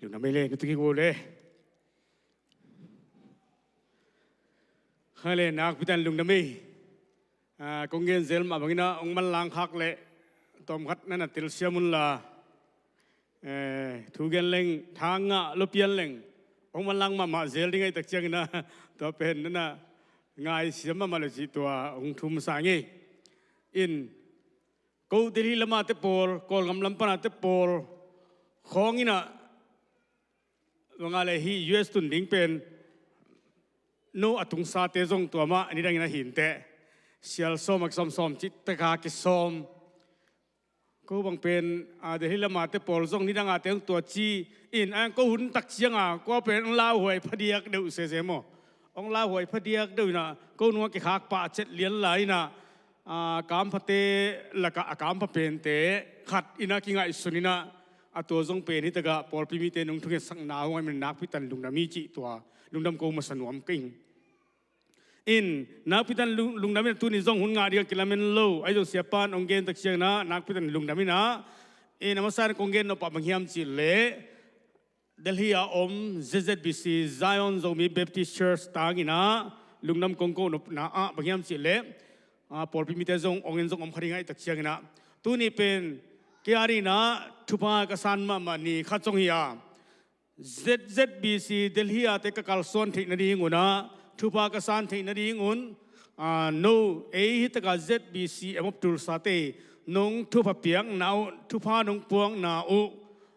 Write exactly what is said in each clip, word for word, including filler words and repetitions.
Lungdam ei le, na tuk hi ko le. Hai le, nakpi takin lungdam ei. Ah, kong gen zel mah bangin ah hong manlang khak leh tawmkhat na na telsiam unla, eh, thu gen leng, thangah lopian leng hong manlang mahmah zel ding ahih tak ciangin ah, tua pen na na ngaisiam mahmah le cih tua hong thum sa ing ei. In, ko Delhi lama te pawl, Kawlgam lam pana te pawl khawngin ah, bang a le hih U S tun ding pen no a tungsate zong tua mah nidangin a hi inteh. Sial sawm a kisawm, sawm cih taka kisawm. Ko bang pen, a, Delhi lama te pawl zong nidang a te hong tua ci in, a, ko hun tak cianga ko a pen hong lauhuai phadiak deuh sese maw. Hong lauhuai phadiak deuh in ah, ko nung a kikhak pah cet lian lai in ah, a, kamphate lakah a kampha pente khat in ah kingaihsun in ah, a tua zong pen hi takah pawlpi mite nong thungetsakna hong ahih manin nakpi takin lungdam hi cih tua lungdam ko masa nuam ka hi ing. In, nakpi takin lung, lungdam in ah tuni zong hun ngah ding a kilamen lo, ahi zong siapa'n hong gen tak ciangin ah nakpi takin lungdam in ah. In, a masa in kong gen nop ah bang hiam cih leh, Delhi a om Z Z B C, Zion Zomi Baptist Church tangin ah lungdam kong ko nopna ah bang hiam cih leh, a, pawlpi mite zong hong en zong om kha ding ahih tak ciangin ah, tuni pen kei a dingin ah thupha ka san mahmah ni khat zong hi a, Z Z B C Delhi a te ka kalsuan theih nadingun ah, thupha ka san theih nadingun, a, no, ei hi takah Z B C M of Tulsa te nong thupha piakna uh, thupha nong puakna uh,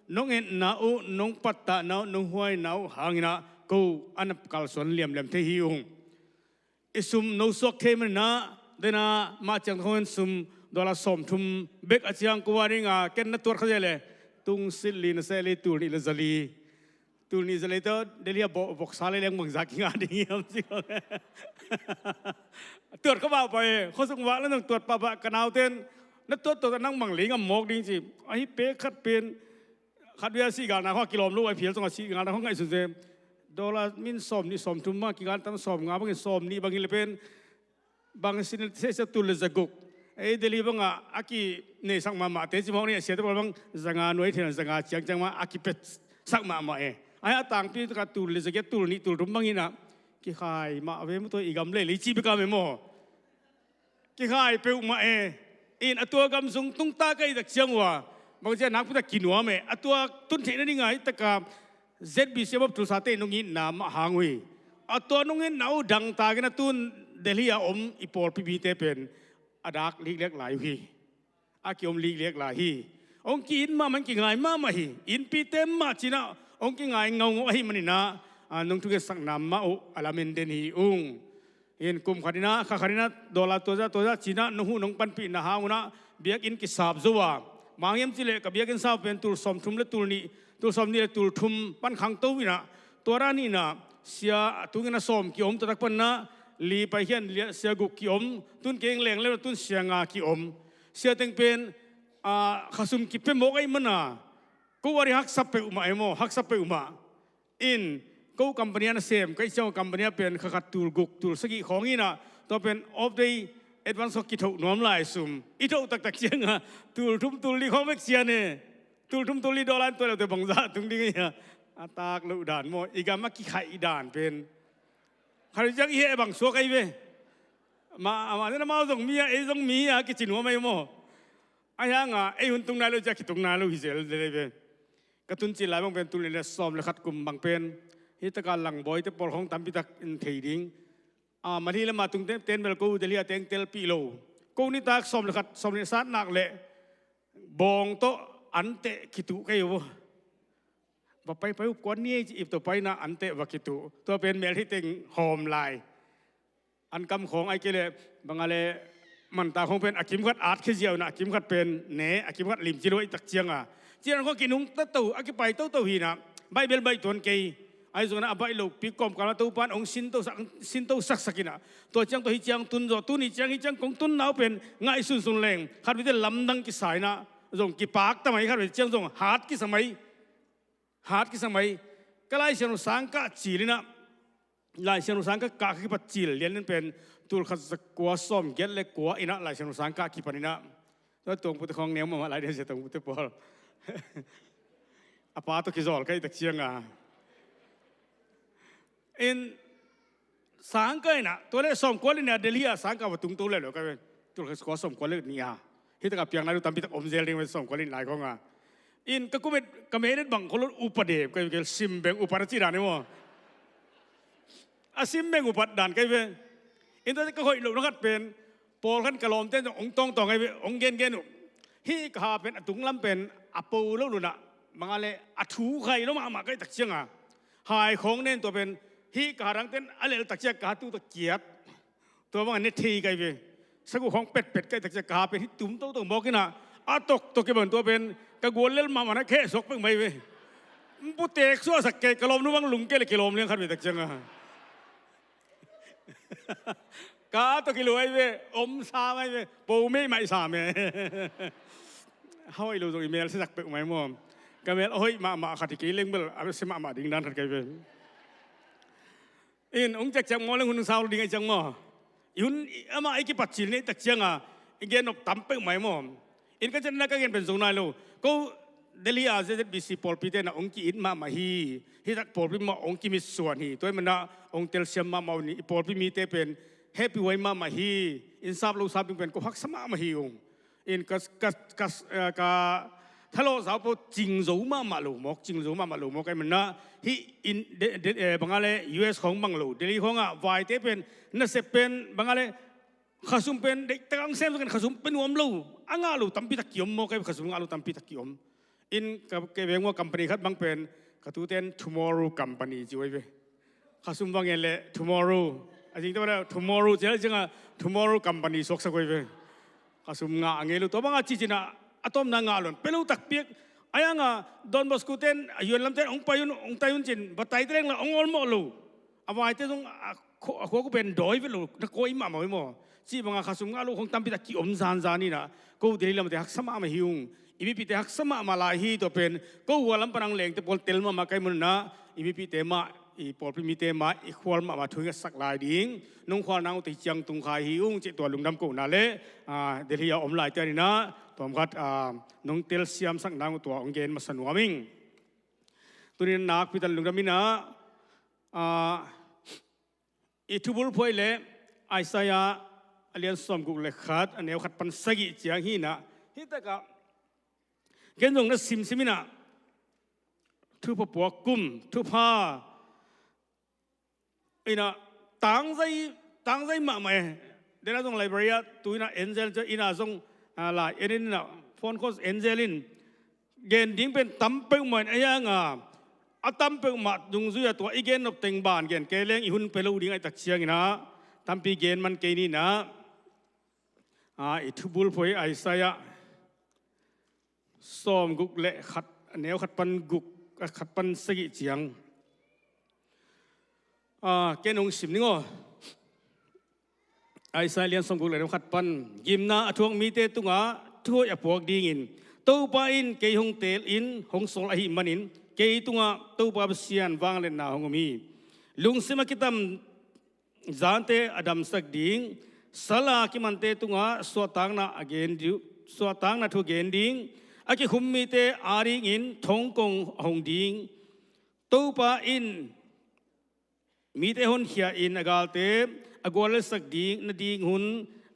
nong etna uh, nong pattahna uh, nong huaina uh hangin ah ko a na kalsuan liamliam thei hi ung. I sum no suak thei manin ah, dena mah ciang khawng in sum dollar sawmthum bek a ciang ko a dingin ah ken na tuat kha zel e, tung silh li, na seh li, tul nih le za li. Tul nih za li tawh Delhi a bawh, boksa le leng bangzah kingah ding hiam ci khawng. Tuat kha pahpah e, khuasung vak le nang tuat pahpah, ka naute in na tuat tuat nang mang lei ngam mawk ding ci. Ahi pek khat pen, khatvei a sihgalna khawng a kilawm lo, a phial zong a sihgalna khawng ngaihsun se. Dollar min sawmnih sawmthum mah kigal tam, sawmnga bangin, sawmnih bangin le pen bang sin seh sia, tul le zaguk. Ei Delhi bangah a kineisak mahmahte ci mawk ni, a siate pawl bang zanga nuai thei, zanga ciangciang mah a kipetsak mahmah e. Ahi a tangpi takah tul le zagiat, tul nih, tul thum bangin ah kikhai mah ve maw, tua i gam le lei ci bek a me maw. Kikhai peuhmah e. In, a tua gam sung tung ta ka hih tak ciang uh a, bang ci a nakpi tak kinuam e. A tua tun theih nading a hih takah Z B C M of Tulsa te nong itna mah hang uh hi. A tua nong itna uh dangtakin a tun Delhi a om i pawlpi mite pen a dak likliak lai uh hi. A kiom likliak lai hi. Hong ki-it mahmah in kingai mahmah hi. Innpite mah ci-in ah hong kingai ngaungau ahih manin ah, a, nong thungetsakna mah uh a lamen den hi ung. In, kum khat in ah, kha khat in ah dollar tua zah tua zah ci-in ah nong huh nong panpihna hang un ah biakinn kisap zo a, bang hiam cih leh ka biakinn sap pen tul sawmthum le tul nih, tul sawmnih le tul thum pan khangto in ah, tua dan in ah sia a tungin a sawm kiom, taktak panin ah li paikhian liah sia guk kiom, tun keng leng le tun sia nga kiom. Sia teng pen, a, khasum kipia mawk ahih manin ah ko a ding haksa peuhmah e maw, haksa peuhmah. In, ko company a nasem ka hih ciang, company a pen kha khat tul guk, tul sagih khawng in ah, tua pen off day advance khawng kithoh nuam lai sum. I thoh taktak ciangah tul thum tul li khawng bek cian e. Tul thum tul li dollar in tua le tua bangzah tung ding hi a. A tak loh dan maw, i gam a kikhaih dan pen. Khat ciang i heh bang suak ahi ve. Mah, amah zen amau zong mi a, ei zong mi a kici nuam ahi maw. Ahi hangah ei hun tung nai lo ciang kitung nai lo hi zel zel ahi ve. Ka tun cil lai bang pen tul nih le sawm le khat kum bang pen, hih takah langbawite pawl khawng tampi tak in thei ding. A, Manipur lama tungte ten bel ko Delhi a teng telpih lo. Ko nitak sawm le khat, sawm le sat nak leh bawng tawh anteh kituh ka hi uh. Va pai pai up kuan ni ei ci ip tawh paina anteh va kituh. Tua pen mel hi teng hawm lai. An kam khawng ahih kei leh bang a le manta khawng pen a kim khat at khia ziau in ah, a kim khat pen ne, a kim khat limci lo ahih tak ciangah, cian khawng kinungta to, a kipai toto hi in ah, baih bel baih tuan kei. Ahi zongin ah a baih lopi kawmkal ah Topa'n hong sinto sak, sinto saksak in ah, tua ciang tawh hih ciang tun zaw, tuni ciang hih ciang kong tunna uh pen ngaihsunsun leng khatveite lamdang kisa in ah, zong kipak ta mai, khatveite ciang zong hat kisa mai. Hat kisa mai. Ka Lai Siangtho sang kah cil in ah, Lai Siangtho sang kah kah kipat cil lian in pen tul khat za kua sawm giat le kua in ah Lai Siangtho sang kah kipan in ah. Tua Tuangpute khawng neu mahmah lai ding sia, Tuangpute pawl. A pa tawh kizawl ka hih tak cianga in sangkah inah tua le sawmkua le nih a Delhi ah sangkah va tungto le lo ka ve. Tulkhat khua sawmkua le nih a hih takah piang lai lo tampi tak om zel ding ve sawmkua le nih lai khawng a. In ka kumet ka menet bang kholo upa dep ka ve, sim beng upa na ci dan hi maw? A sim beng upat dan ka hi ve. In tua ka hoih lohna khat pen pawlkhat ka lawmte in ong tawngtawng ka hi ve, ong gengen uh. Hih ka ha pen a tunglam pen a po lo lunah mangah le a thu khai lo mahmah ka hih tak cianga hai khawng nen tua pen hih ka ha dangten a lel tak ciang ka ha tu tak kiat. Tua bangah ne thei ka hi ve. Sagu khawng petpet ka hih tak ciang ka ha pen hih tum toto mawk inah a toktok i bang tua pen ka gual lel mahmah na kheh suak pek mai ve. Putek suahsak kei ka lawmnu bang lungke le kilawm liang khat ve tak cianga ka tawh kiluai ve, om sa mai ve, po mei mai sa me. Hawi lo zong i mel sisak pek mai maw? Ka mel a hoih mahmah khat hi kei leng bel a si mahmah ding dan khat ka hi ve. In ong ciakciak maw leng hun sau lo ding a i ciang maw? I hun amah i kipat cil nih tak cianga i gen nop tam pek mai maw? In ka cianna ka gen pen zo nai lo. Ko Delhi a Z Z B C pawlpi te na ong ki-it mahmah hi. Hih tak pawlpi mah ong kimitsuan hi. Tua i manah ong telsiam mahmah uh ni. I pawlpi mite pen hehpih huai mahmah hi. In sap lo sap ding pen ko haksa mahmah hi ung. In ka, ka, ka, eh, ka thalawh zau po cing zo mahmah lo mawk, cing zo mahmah lo mawk. Ka i manah hih in de, de, eh, bangah le U S khawng bang lo Delhi khawngah vaite pen nasep pen bangah le khasum pen deihtak ang sem zakin khasum pen nuam lo a ngah lo tampi tak kiom maw, kei khasum ngah lo tampi tak kiom. In ka, kei veng maw company khat bang pen ka tuten Tomorrow Company ci uh ahi ve. Khasum bang en le tomorrow a zing te bana tomorrow ci a zingah Tomorrow Company suaksak uh ahi ve. Khasum ngah a ngei lo tua bangah cicinah a tawmna ngah lo pia lo tak piak. A yangah Don Bosco ten a yuan lamten hong pai un, hong tai un cin va tai te leng la hong awlmawh lo. A vaite zong a khua, a khua ku pen dawi vet lo na kawi mahmah uh hi maw? Cih bangah khasum ngah lo khong tampi tak kiom zanzan inah ko Delhi lamte haksa mahmah hi ung. I mipite haksa mahmah lai hi. Tua pen ko hua lam panang lengte pawl tel mahmah kai munah i mipite mah, i pawlpi mite mah, i khual mahmah thu hi ngatsak lai ding. Nong khual nang uh tei ciang tungkhai hi ung cih tua lungdam kohna le, ah, Delhi a om laite aninah tuam khat, ah, nong telsiamsak nang uh tua hong gen masa nuam ing. Tunin nakpi tan lungdam inah, ah, i thubulphuai le Isaiah a lian sawmguk le khat a neu khat pan sagih ciang hi inah hih takah ken zong na simsim inah thupha puak kum, thupha inah tangzai, tangzai mahmah e. Dena zong library ah tu inah angel inah zong, ah, lai en inah phone calls angel in gen ding pen tam peuhmah in a yanga a tam peuhmah dungzui a tua i gen nop teng ban gen kei leng i hun pia lo ding ahi tak cianginah tampi gen man kei ninah, ah, i thubulphuai Isaiah sawmguk le khat a neu khat pan guk, a khat pan sagih ciang, ah, ken hong sim ning aw. Isaiah lian sawmguk le neu khat pan, gimna a thuak mite tungah thuhoih a puak dingin Topa in kei hong teel in hong sawl ahih manin kei tungah Topa Pasian vangliatna hong om hi. Lungsim a kitam zante a damsak ding, sal a kimante tungah suahtakna a gen ding, suahtakna thu gen ding, a kikhum mite adingin thongkong a hong ding. Topa in mite honkhia in a galte a guallelsak ding nading hun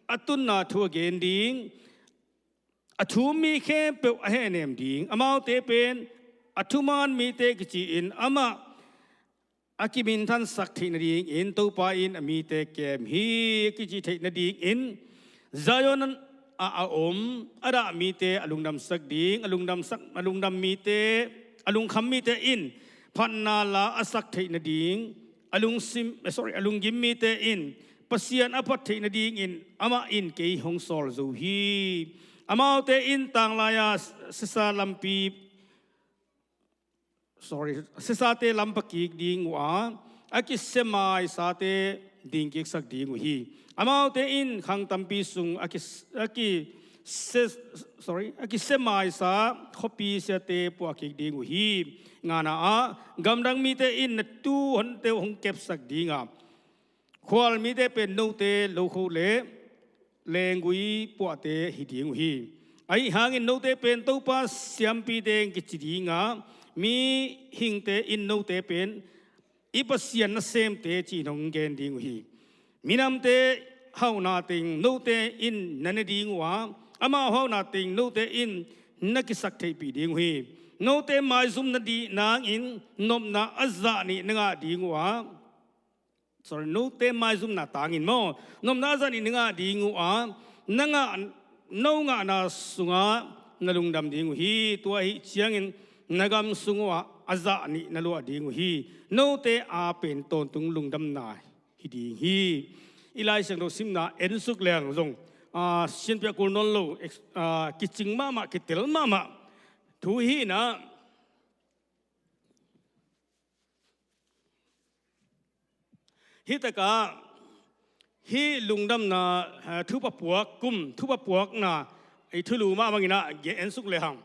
a tunna thu a gen ding. A thum mi khempeuh a hehnem ding, amaute pen a thuman mite kici-in amah a kiminthansak theih nadingin Topa in a mite kem hi, a kici theih nadingin Zion ah a om a dah mite a lungdamsak ding, a lungdamsak, a lungdam mite, a lungkham mite in phatna la a sak theih nading, a lungsim, eh, sorry, a lunggim mite in Pasian a phat theih nadingin amah in kei hong sawl zo hi. Amaute in tanglai-a sisa lampi, sorry, sisate lampa kik ding uh a, a kisemaisate dingkiksak ding uh hi. Amaute in khang tampi sung a ki, a ki se, sorry, a kisemaisa khuapi siate puah kik ding uh hi. Ngana ah gamdang mite in na tu honte uh hong kepsak ding a, khual mite pen note lokho le lenggui puahte hi ding uh hi. Ahi hangin note pen Topa siampi teng kici ding a, mihingte in note pen i Pasian nasemte ci-in hong gen ding uh hi. Minamte hauhna teng note in na ne ding uh a, amau hauhna teng note in na kisaktheihpih ding uh hi. Note maizum nading nangin nopna a zah nih na ngah ding uh a, sorry, note maizumna tangin maw, nopna a zah nih na ngah ding uh a, na ngah, no ngahna sungah na lungdam ding uh hi. Tua ahih ciangin na gam sung uhah a zah nih na luah ding uh hi. Note a pen tawntung lungdamna hi ding hi. I Lai Siangtho simna en suk leng zong, a, sianpiak kul nawn lo, ex-, a, kicing mahmah, kitel mahmah thu hi inah, hih takah hih lungdamna, eh, thupha puak kum, thupha puakna i thulu mah bang inah gen en suk lehang.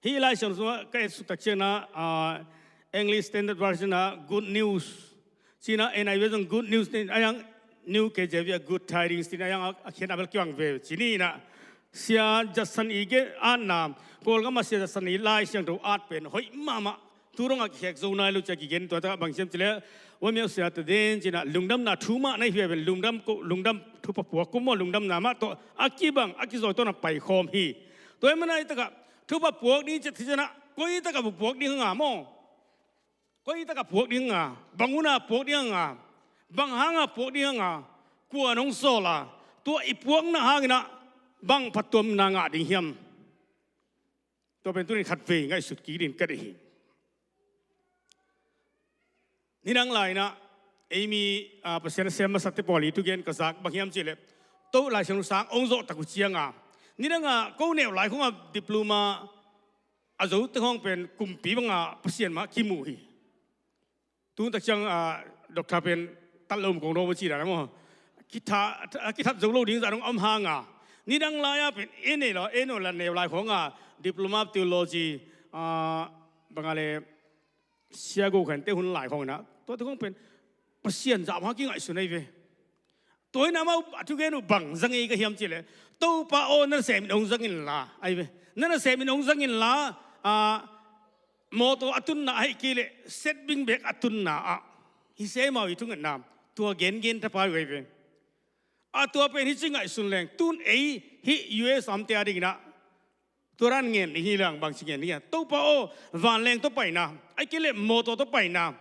Hih Lai Siangtho sungah ka et suk tak ciangin ah, ah, English Standard Version ah Good News ci-in ah, N I V zong Good News ci-in ah, a yang New K J V ah Good Tidings ci-in ah, a yang a, a khiatna bel kibang ve ci ni inah. Sia Judson i gen atna, Kawlgam ah Sia Judson i Lai Siangtho at pen hoih mahmah. Tu dongah kikhek zo nai lo ci-a kigen, tua takah bang hiam cih leh, Wamiau Sia Taden ci-in ah lungdamna thu mah na hi ve pen, lungdam ko, lungdam thupha puak kum maw, lungdamna mah tawh a kibang, a kizawi tawh na paikhawm hi. Tua ahih manin ah hih takah thupha puak ding ci-a, hih ciangin ah koi takah puak ding hang a maw? Koi takah puak ding hang a? Bang hun a puak ding hang a? Bang hang a puak ding hang a? Kua in hong sawl a? Tua i puakna hangin ah bang phattuamna ngah ding hiam? Tua pen tuni in khatvei ngaihsut kik dingin ka deih hi. Nidang lai-in ah ei mi, ah, Pasian a sem masate pawl i thugen ka zak bang hiam cih leh, to Lai Siangtho sang hong zawh tak uh ciangin, nidang a ko neu lai khawng a diploma a zote khawng pen kumpi bangah Pasian mah kimu hi. Tu hun tak ciang, ah, doctor pen tat lo kong dawm uh ci dan a maw. Kitha-, kithat zo lo ding zah dong om hang a. Nidang lai-a pen ei neu lai, ei neu lai, neu lai khawng a diploma of theology, ah, bang a leh Sia Go Khan te hun lai khawng inah, tuate khawng pen Pasian zah bang a kingaihsun ahi ve. Tua hi inah amau a thugen uh bang za ngei ka hiam cih leh, Topa aw, na nasem in hong zang inla, ahi ve. Na nasem in hong zang inla, ah, mawtaw a tunna ahih kei leh setbing bek a tunna ah hi se maw i thungetna, tua gengen thapai uh ahi ve. A tua pen hih ci ngaihsun leng, tu hun ei hih U S A omte a dingin ah tua dan ngen ding hi leng, bangci ngen ding hiam? Topa aw, vanleng tawh paina, ahih kei leh mawtaw tawh paina,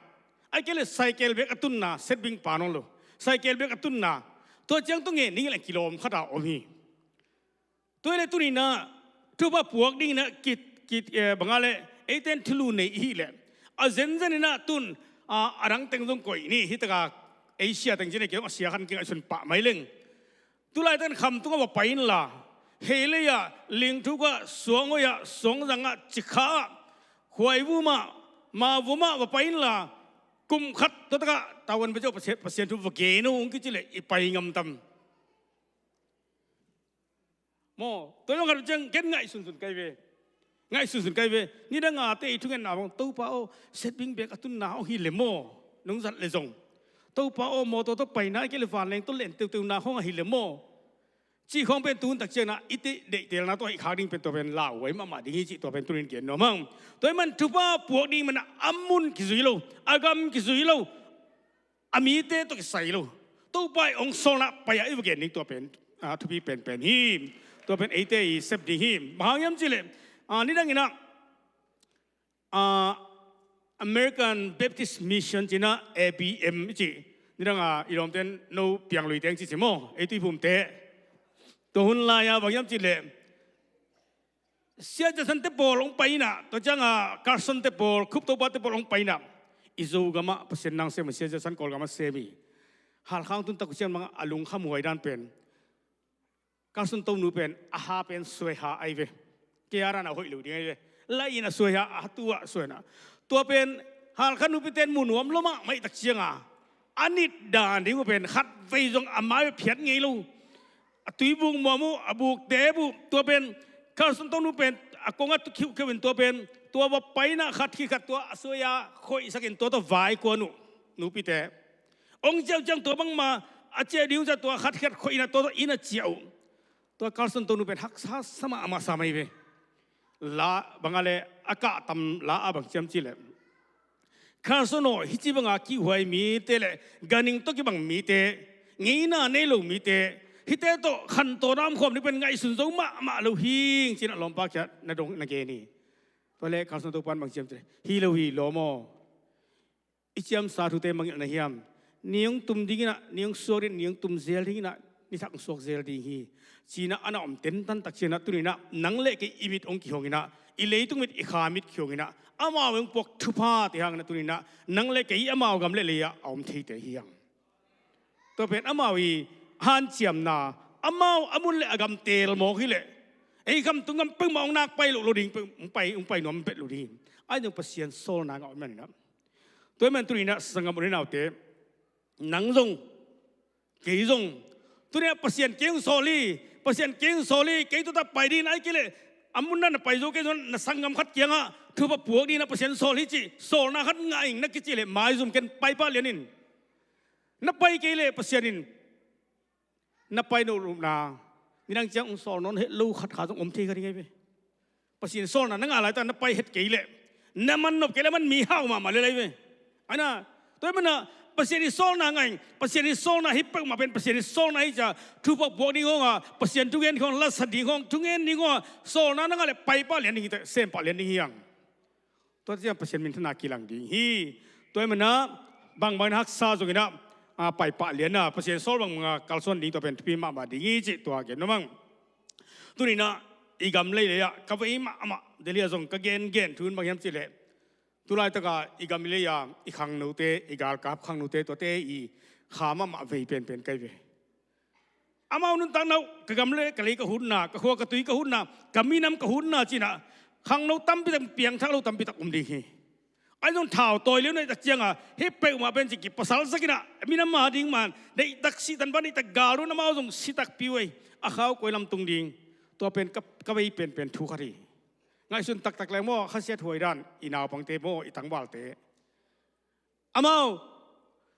ahih kei leh cycle bek a tunna, setbing pa nawn lo, cycle bek a tunna, tua ciang tawh ngen ding hi leng kilawm khat a om hi. Tua hi leh tuni inah thupha puak dingin ah ki, ki, eh, bang a leh eite in thulu nei i hih leh, a zenzen inah tu hun, ah, a dang teng zong koih ni, hih takah Asia teng ci-in ah kei zong a sia khan kingaihsun pah mai leng. Tu laitak in Khamtung ah va pai inla, Heilei ah, Lingthuk ah, Suanghoih ah, Suangzang ah, Cikha ah, Khuaivum ah, Mavum ah va pai inla, kum khat tua takah Tavuan bia ciang Pasian, Pasian thu va gen o hong kici leh i pai ngam tam? Maw, tua zong khat uh ciang ken ngaihsunsun ka hi ve. Ngaihsunsun ka hi ve. Nidang a te i thungetna bang, Topa aw, setbing bek a tunna hong hi leh maw, nong zat leh zong. Topa aw, mawtaw tawh paina, ahih kei leh vanleng tawh len teuteuna hong a hi leh maw, cih khawng pen tu hun tak ciangin ah i deihtelna tawh ahih khak ding pen tua pen lauhuai mahmah ding hi cih tua pen tu hun in gen nuam hang. Tua ahih man thupha puak ding man a mun kizui lo, a gam kizui lo, a mite tawh kisai lo, Topa i hong sawlna pai-ah i va gen ding tua pen, ah, thupi penpen hi. Tua pen eite i sep ding hi. Bang hang hiam cih leh, ah, nidang inah, ah, American Baptist Mission ci-in ah, A B M i cih, nidang a i lawmte in no piang lui teng ci ci maw, ei Tuiphumte. Tua hun lai-a bang hiam cih leh, Sia Judson te pawl hong pai inah, tua ciang a Carson te pawl, Cope Topa te pawl hong pai inah, i Zogam ah Pasian in hong sem, Sia Judson Kawlgam ah sem hi. Halkha hong tun tak uh ciang bang a lungkhamhuai dan pen, Carson tonu pen a ha pen suaiha ahi ve. Kei a dan a hoih lo ding ahi ve. Lai-in a suaiha, a tu ah suaiha. Tua pen Halkha nupite in mu nuam lua mahmah i tak ciang a, a nit dan ding uh pen khatvei zong a mai phiat ngei lo. A tuibuk muam uh, a buk tep uh, tua pen Carson tonu pen a kong ah tu khiuhkhiuh in tua pen, tua va pai inah khat khit khat tua a suaiha khoihsak in tua tawh vai kuan uh, nupite. Hong ciah uh ciang tua bangmah a ciah ding uh ciang tua khat khit khat khoih inah tua tawh inn ah ciah uh. Tua Carson tonu pen haksa sa mahmah sa mai ve. la banga le a kahtam la a bang ciam ci le, Carson aw, hih ci banga kihhuai mite le ganhing tawh kibang mite, ngeina nei lo mite, hihte tawh khantawn a omkhawm ding pen ngaihsun zo mahmah lo hing ci-in a lawmpa kiangah na dong na gen hi. Tua le Carson topa'n bang ciam ci le, hi lo hi lawm aw. I ciamsa thute mangngilh na hiam? Ni hong tum ding in ah, ni hong suak ding, ni hong tum zel ding in ah, ni thak hong suak zel ding hi. Ci-in ah a na om tentan tak ciangin ah tuni-in ah nang le kei i mit hong kihong in ah, i leitung mit, i kha mit kihong in ah, amau hong puak thuphate hangin ah tuni-in ah nang le kei amau gam le lei ah a om theite hi hang. Tua pen amau i hanciamna, amau a mun le a gam teel mawk hi leh, ei gam tung gam peuhmah hong nak pai lo, lo ding, hong pai, hong pai nuam peuh lo ding hi. Ahi zong Pasian sawlna ngah om manin ah. Tua ahih manin tuni-in ah sanggam u le naute, nang zong, kei zong, tuni-in ah Pasian kei hong sawl hi, Pasian kei hong sawl hi, kei tawh ta pai ding in, ahih kei leh a mun na na pai zo kei zong na sanggam khat kiangah thupha puak ding in ah Pasian sawl hi ci, sawlna khat ngah ing na kici leh maizum ken, paipah lian in. Na pai kei leh Pasian in na pai nop lupna, nidang ciang hong sawl nawn het lo khat kha zong om thei kha ding ahi ve. Pasian sawlna na ngah laitak na pai het kei leh, na man nop kei leh, man mi hau mahmah lel ahi ve. Ahi na, tua ahih manin ah Pasian i sawlna ngah ing, Pasian i sawlna hi peuhmah pen Pasian i sawlna hi ci-a, thupha puak ding khawng a, Pasian thugen khawng, la sa ding khawng, thugen ding khawng a, sawlna na ngah leh paipah lian ding hi, sempah lian ding hi hang. Tua ciang Pasian minthanna kilang ding hi. Tua ahih manin ah bangbang in haksa zongin ah, a, paipah lian a, Pasian sawl bangbang a kalsuan ding, tua pen thupi mahmah ding hi cih tua gen nuam ing. Tuni-in ah i gam le lei ah ka vei mahmah, Delhi ah zong ka gengen thu in bang hiam cih leh, tu laitaka i gam i lei a i khangnote, i galkap khangnote, tuate i kha mahmah vei penpen ka hi ve. Amau nuntakna uh, ka gam le ka lei ka hutna, ka khua ka tui ka hutna, ka minam ka hutna ci-in ah khangno tampi tak, piangthak lo tampi tak om ding hi. Ahi zong thau tawi liau na hih tak ciang a, hih peuhmah pen ci kipasalsak in ah, minam a ding man, na hih tak sihtan pan, na hih tak galruan, amau zong si takpi uh ei, a khau koi lam tung ding. Tua pen ka, ka vei penpen thu khat hi. Ngaihsun taktak leng maw, khasiathuai dan, i naupangte maw, i tangvalte, amau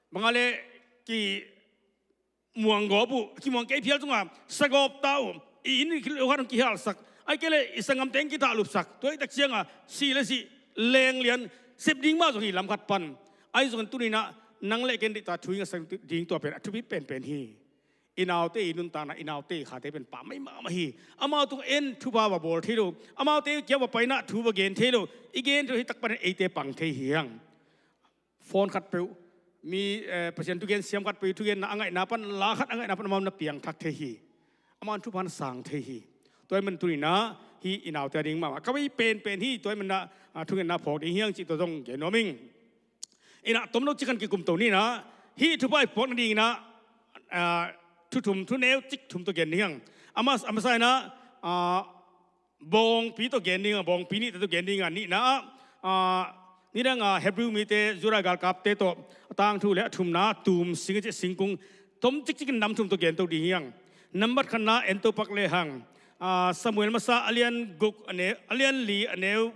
bang a le kimuang gawp uh, kimuang kei phial tungah sa gawp ta uh, i inn i lo khat hong kihalsak, ahih kei leh i sanggamte hong kithahlupsak, tua hih tak ciang a si le si, leng lian, sep ding mah zong hi lam khat pan. Ahi zongin tuni-in ah nang le ken deihtak thu i ngaihsak ding, tua pen a thupi penpen hi. I naute i nuntakna, i naute i khate pen pammaih mahmah hi. Amau tungah en thupha va bawl thei lo, amaute kiang va pai in ah thu va gen thei lo, i gen thei lo, hih tak panin eite pang thei hi hang. Phone khat peuh, mi, eh, Pasian thugen siam khat peuh thugenna a ngaihna pan, la khat a ngaihna pan amau na piangthak thei hi. Amau thupha na sang thei hi. Tua ahih manin tuni-in ah hih i naute a ding mahmah ka vei penpen hi. Tua ahih manin ah, ah, thugenna phawk ding hi hang cih tua zong gen nuam ing. In ah tom lo cik khan kikum to ni in ah, hih thupha i puak nadingin ah, ah, thu thum, thu neu cik thum tawh gen ding hi hang. A mas-, a masa in ah, ah, bawngpi tawh gen ding a, bawngpi nihte tawh gen ding a, nihna ah, ah, nidang a Hebrew mite, Judah galkapte tawh a tangthu le a thumna, tum sing a cih singkung, tom cikcik in nam thum tawh gen to ding hi hang. Nambat khatna en to pak le hang. Ah, Samuel masa a lian guk a neu, a lian li a neu,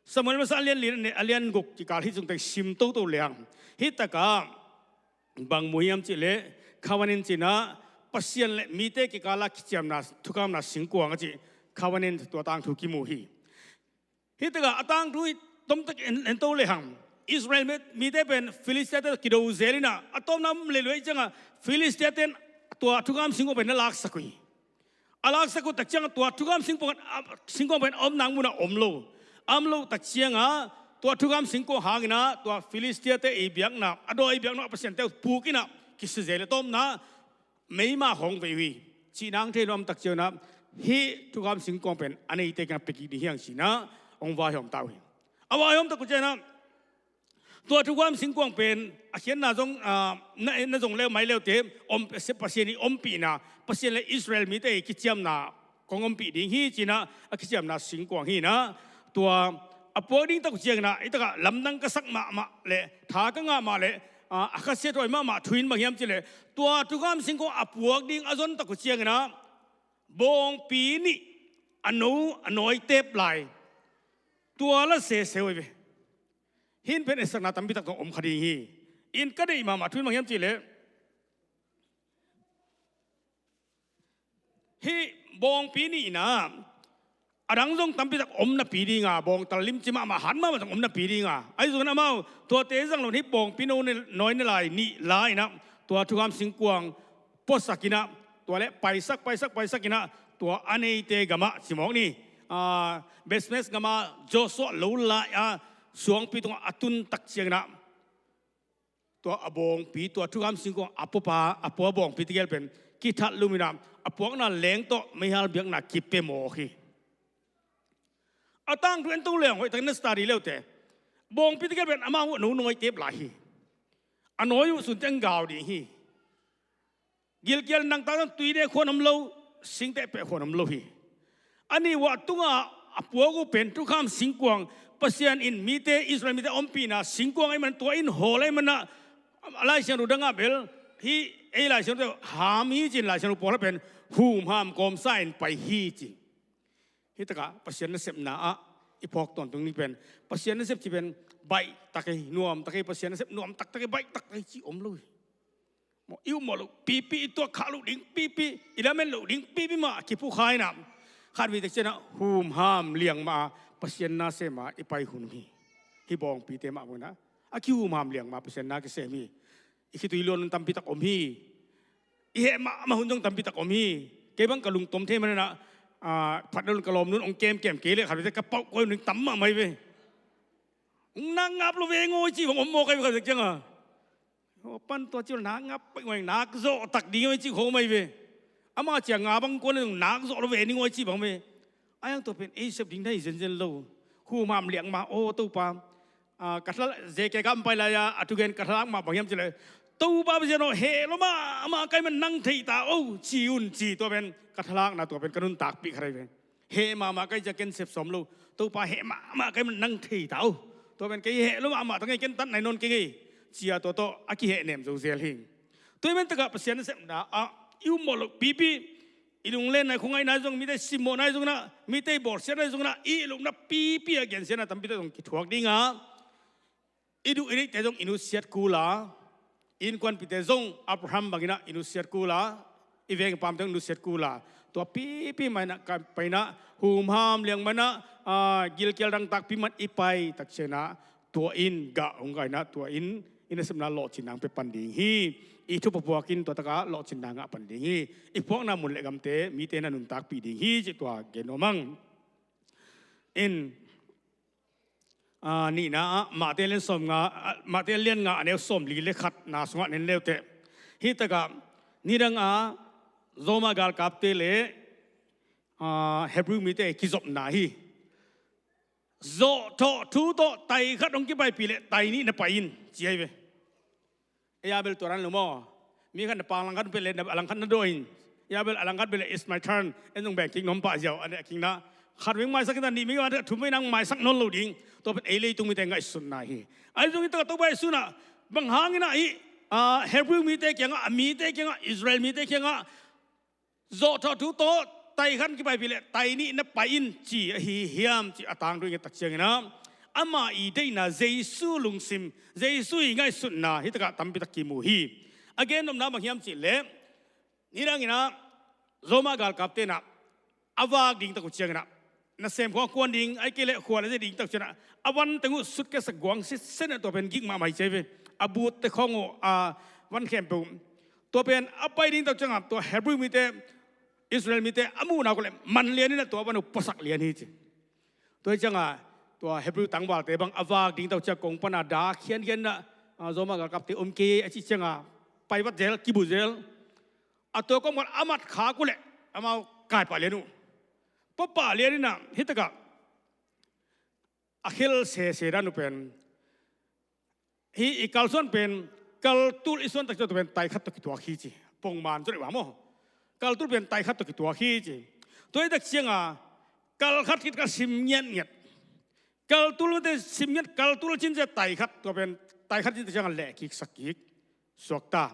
Samuel masa a lian li a lian guk kikal hih sung teng sim toto le hang. Hih takah bang mu hiam cih leh, covenant ci-in ah, Pasian le mite kikal a kiciamna, thukamna singkuang a cih, covenant tua tangthu kimu hi. Hih takah a tangthu hi, tomtak en, en to le hang. Israel mi, mite pen Filistiate kido zel in ah, a tawpna om leh lua ahih ciangah Filistiate in tua thukam singkuang pen na laksak uh hi. A laksak uh tak ciangah tua thukam singkuang, a, singkuang pen a omna munah om lo. A om lo tak ciangah tua thukam singkuang hangin ah tua Filistiate i biakna, a dawi biakna, a pasiante uh puk in ah kisia zel a, tawpna meima hong vei uh hi. Cihna hong thei lo a om tak ciangin ah hih thukam singkuang pen a neite kiangah pia kik ding hi hang ci-in ah hong vaihawm ta uh hi. A vaihawm tak uh ciangin ah tua thukam singkuang pen a khiatna zong, ah, na, na zong leu mai leute, om, Pasian i ompihna, Pasian le Israel mite i kiciamna kong ompih ding hi ci-in ah a kiciamna singkuang hi in ah, tua a puak ding tak uh ciangin ah, hih takah lamdang ka sak mahmah le tha ka ngah mah le, ah, a khasiathuai mahmah thu in bang hiam cih leh, tua thukam singkuang a puak ding a zon tak uh ciangin ah bawngpi nih a no, a nawi tep lai, tua la sese uh hi ve. Hih in pen etsakna tampi tak tawh om kha ding hi. In ka deih mahmah thu in bang hiam cih leh, hih bawngpi nihna, A dang zong tampi tak om napi dinga, bawngtal limci mahmah, hat mahmah zong om napi dinga. Ahi zongin amau tuate zang lo in hih bawngpi no ne, nawi ne lai nih lai-inah tua thukham singkuang puasakinah, tua le paisak, paisak, paisakinah tua a neite gamah cimawk ni. Ah, Bethsemes gamah Joshua lo lai-a suangpi tungah a tun tak cianginah tua a bawngpi, tua thukham singkuang a puapa, a pua bawngpi tegel pen kithat luminah a puakna leng tawh meihal biakna kipia mawk hi. A tangthu en to leng hoihtakin na study leute, bawngpi tegel pen amau uh a no nawi tep lai hi. A nawi uh sunte ang gau ding hi. Gilkial nang tak zong tuite khuan om lo, singte peh khuan om lo hi. A nih uh a tunga a puak uh pen thukham singkuang, Pasian in mite, Israel mite a ompihna singkuang ahih man tua in hawl ahih manah, Lai Siangtho dangah bel hih ei Lai Siangtho ham hi ci-in Lai Siangtho pawlkhat pen humham kawmsa in pai hi ci. Hih takah Pasian nasepna ah i phawk tawntung ni pen, Pasian nasep ci pen baih tak ei, nuam tak ei, Pasian nasep nuam taktak ei, baih taktak ei ci om lo hi. Maw, i upmawh loh pipi, i tuak khah loh ding pipi, i lamet loh ding pipi mah a kiphukha inah, khatvei tak cianah humham liang mah a Pasian nasem a i pai hun hi. Hih bawngpite mah bang inah a kihumham liang mah a Pasian na kisem hi. I khitui luan hun tampi tak om hi. I heh mahmah hun zong tampi tak om hi. Kei bang ka lungtom thei maninah, ah, phatna lun ka lawm nun hong kemkem kei leh khatvei tak ka pauh koi hun ding tam mahmah hi ve. Hong nak ngap lo ve ngawi ci bang om mawk ahi ve khatvei tak cianga. Aw, pan tua ci lo nak ngap pai ngawi, nak zawh tak ding ngawi ci khawm ahi ve. Ama cia nga bang kuan nak zawh lo ve ni ngawi ci bang ve. A yang tua pen ei sep ding na hi zenzen lo. Humham liang mah aw Topa. Ah, ka thla zeke ka ampai lai-a a thugen ka thalak mah bang hiam cileh, Topa Pasian aw, heh lo mahmah kai man nang thei ta o ci un ci, tua pen ka thalakna tua pen ka nuntakpih khat ahi ve. Heh mahmah kai cia ken sep sawm lo. Topa heh mahmah kai man nang thei ta o. Tua pen kei heh lo mahmah ta ngei, ken tat nai nawn kei ngei. Cia tua tawh a kihehnem zo zel hi. Tua hi man takah Pasian nasepna ah i upmawh loh pipi, i lunglenna, i khongaihna zong, mite simmawhna zong inah, mite i bawlsiatna zong inah, i lupna pipi a gensiatna tampi tak zong kithuak dinga, i duh i deihte zong i nusiat kul a, i innkuanpihte zong Abraham bang inah i nusiat kul a, i vengpamte zong i nusiat kul a, tua pipi mah inah ka pai inah humham liang mah inah, ah, gilkial dangtakpi mah in i pai tak cianah tua in gah hong gah inah tua in i nasepna lawhcinna hong pia pan ding hi. I thupha puakin tua takah lawhcinna ngah pan ding hi. I puakna mun le gamte mite na nuntakpih ding hi cih tua gen nuam ing. In, ah, nihna ah Mate lian sawm nga, ah, Mate lian nga a neu sawm li le khatna sungah nen leuteh, hih takah nidang a Roma galkapte le, ah, Hebrew mite kizopna hi. Zawhthawh thu tawh tai khat hong kipaipih leh tai nih na pai in ci ahi ve. Ei a bel tua dan lo maw? Mi khat na pang langkhat bel leh a langkhat na dawi in. Ei a bel a langkhat bel leh it's my turn, en zong beng kik nuam pah ziau a, a kikna khat veng maisak in ta, nih mi khat thum vei nang maisak nawn lo ding. Tua pen ei leitung mite ngaihsutna hi. Ahi zongin takah Topa Jesu inah bang hangin ah hih, ah, Hebrew mite kiangah, a mite kiangah, Israel mite kiangah zawhthawh thu tawh tai khat kipaipih leh tai nih na pai in ci ahi hiam cih a tangthu i nget tak ciangin ah, ama i deihna, Jesu lungsim, Jesu i ngaihsutna hih takah tampi tak kimu hi. A gennopna bang hiam cih leh, nidangin ah Roma galkapte inah a vak ding tak uh ciangin ah, nasem khua kuan ding, ahih kei leh khua na zia ding tak uh ciangin ah, a van teng uh suitcase a guang sitset inah tua pen gik mahmah hi ci ahi ve. A butte khawng uh, a van khempeuh uh. Tua pen a pai ding tak uh ciangah tua Hebrew mite, Israel mite a muhna uh leh man lian inah tua van uh puasak lian hi ci. Tua hi ciangah tua Hebrew tangvalte bang a vak ding tak uh ciang kong pana dak khiankhian inah, ah, Roma galkapte om kei a cih ciangah pai vat zel, kibu zel. A tua kawmkal a mat khak uh leh amau kaipah lian uh, puapah lian inah hih takah a khel sese dan uh pen, hih i kalsuan pen, kaltul i suan tak ciang tua pen tai khat tawh kituak hi ci. Pongman zot i bang maw? Kaltul pen tai khat tawh kituak hi ci. Tua hi tak ciangah kal khat khit kal sim ngiatngiat. Kaltul mate sim ngiat, kaltul cin ciang tai khat, tua pen tai khat cin tak ciangah lehkiksak kik suakta.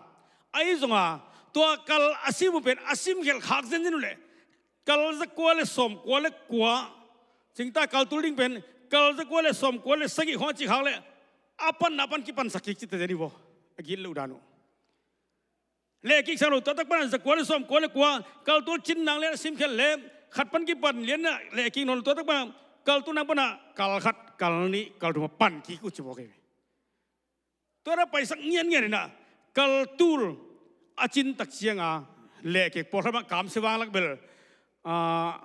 Ahi zongah tua kal a sim uh pen a simkhial khak zenzen uh leh kal zakua le sawmkua le kua, cingta kaltul ding pen kal zakua le sawmkua le sagih khawng a cih khak leh a pan, a pan kipansak kik cite zen hi vaw. A gitloh dan uh. Lehkiksak lo, tua tak pan zakua le sawmkua le kua, kaltul cin nang le a simkhial le Khat pan kipan lianna lehkik nawn lo, tua tak pan kaltul nang pan ah kal khat, kal nih, kal thum a pan kik uh ci mawk hi. Tua na paisak ngianngian in ah kaltul a cin tak ciang a lehkik pawlkhat mah kamsia vang lak bel, ah,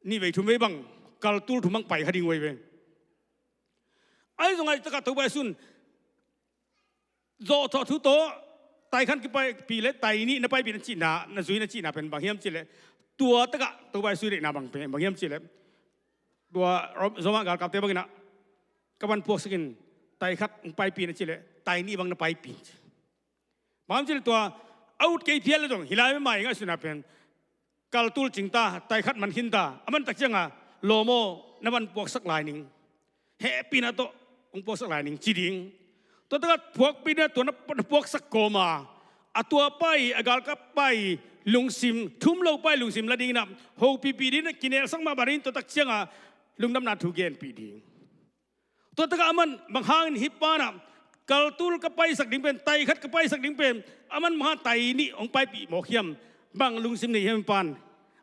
nih vei thum vei bang kaltul thum bang pai kha ding uh hi ve. Ahi zong ahi tak ah Topa Jesu in zawhthawh thu tawh tai khat kipaipih le tai nih na paipih na cihna, na zui na cihna pen bang hiam cih leh, tua tak ah Topa Jesu deihna bang pen bang hiam cih leh, tua Rom-, Roma galkapte bangin ah ka van puaksak in, tai khat hong paipih na cih leh tai nih bang na paipih in ci. Bang hiam cih leh tua a ut kei phial leh zong hi lai mah, i ngaihsutna pen kaltul cing ta, tai khat man khin ta, a man tak ciang a lawm aw, na van puaksak lai ning. Hehpihna tawh hong puaksak lai ning ci ding. Tua tak ah puakpihna tua na, na puaksak kawm a, a tua pa i, a galkap pa i lungsim, thum lo pa i lungsim la ding in ah, hopihpih ding in ah, kinelsak mah bang ding in, tua tak ciang a lungdamna thu genpih ding. Tua tak ah aman bang hangin hih pa in ah kaltul ka paisak ding pen, tai khat ka paisak ding pen, aman bang hang tai nih hong paipih mawk hiam, bang lungsim nei hiam hih pa in?